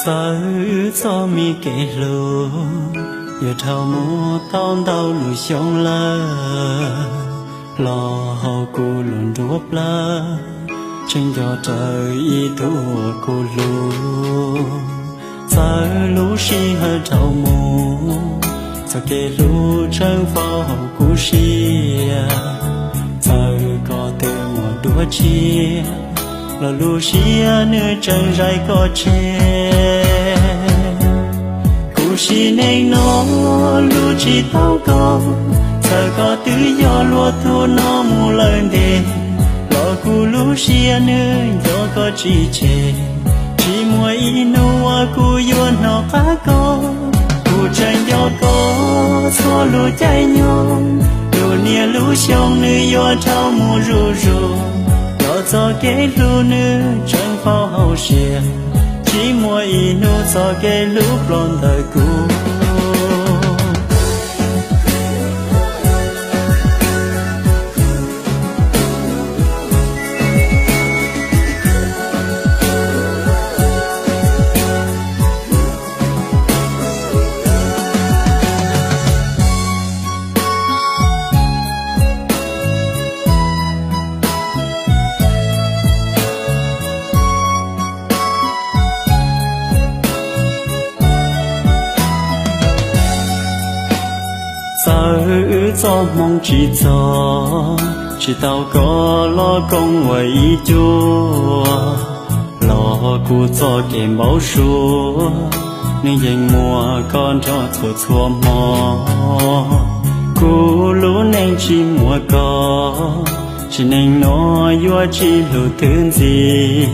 Txawv wb txoj me kev hlub, yuav dhau mus tau ntau lub xyoo lawm, los hauv kuv lub nruab plawv, tseem nco raws ib tug uas kuv hlub. Txawv lub sij hawm dhau mus, txoj kev hlub tseem faus hauv kuv siab. Txawv koj twb muaj dua tshiab, los lub siab nws tseem zais koj tseg. Kuv sim neej no hlub tsis tau koj, txawm koj twb yog luag tug no mus lawm ntev, los kuv lub siab nws nco koj tsis tseg. Tsis muaj ib hnub uas kuv yuav hnov qab koj, kuv tseem nco koj txhua lub caij nyoog. Lub niaj lub xyoo nws yuav dhau mus zuj zus, los txoj kev hlub nws tseem faus hauv siab. Tsis muaj ib hnub txoj kev hlub ploj ntawm kuv. Txawv wb txoj hmoo tsis txog, tsis tau koj los koom ua ib cuab, los kuv txoj kev npau suav, nws yeej muaj koj nrog txhua txhua hmo. Kuv lub neej tsis muaj koj, sim neej no yuav tsis hlub twg ntxiv.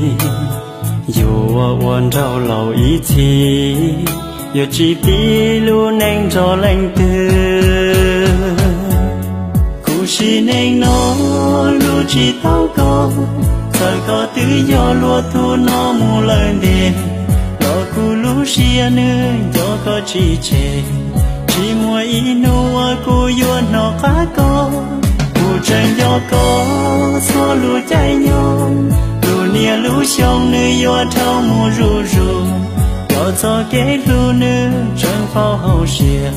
Yuav ua nraug laus ib txhis, yuav tsis piv lub neej nrog leej twg. Kuv sim neej no hlub tsis tau koj, txawm koj twb yog luag tug no mus lawm ntev, los kuv lub siab nws nco koj tsis tseg. Tsis muaj ib hnub uas kuv yuav hnov qab koj, kuv tseem nco koj txhua lub caij nyoog. Lub niaj lub xyoo nws yuav dhau mus zuj zus, los txoj kev hlub nws tseem faus hauv siab.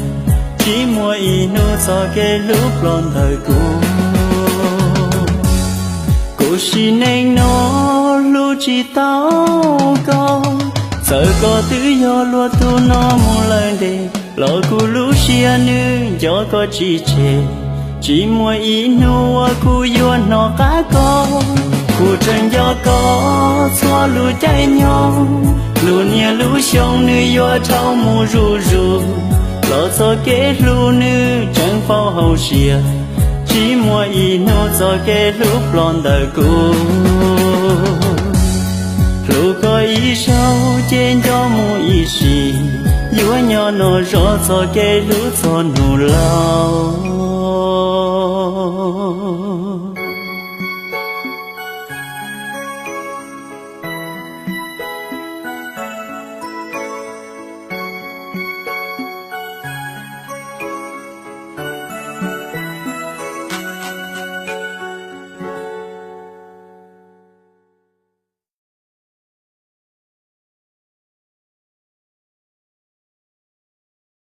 Tsis muaj ib hnub txoj kev hlub ploj ntawm kuv. Kuv sim neej no hlub tsis tau koj, txawm koj twb yog luag tug no mus lawm ntev, los kuv lub siab nws nco koj tsis tseg. Tsis muaj ib hnub uas kuv yuav hnov qab koj, kuv tseem nco koj txhua lub caij nyoog. Lub niaj lub xyoo nws yuav dhau mus zuj zus, los txoj kev hlub nws tseem faus hauv siab. Tsis muaj ib hnub txoj kev hlub ploj ntawm kuv. Hlub koj ib zaug ces nco mus ib sim, yuav nyob noj zov txoj kev hlub txog hnub laus.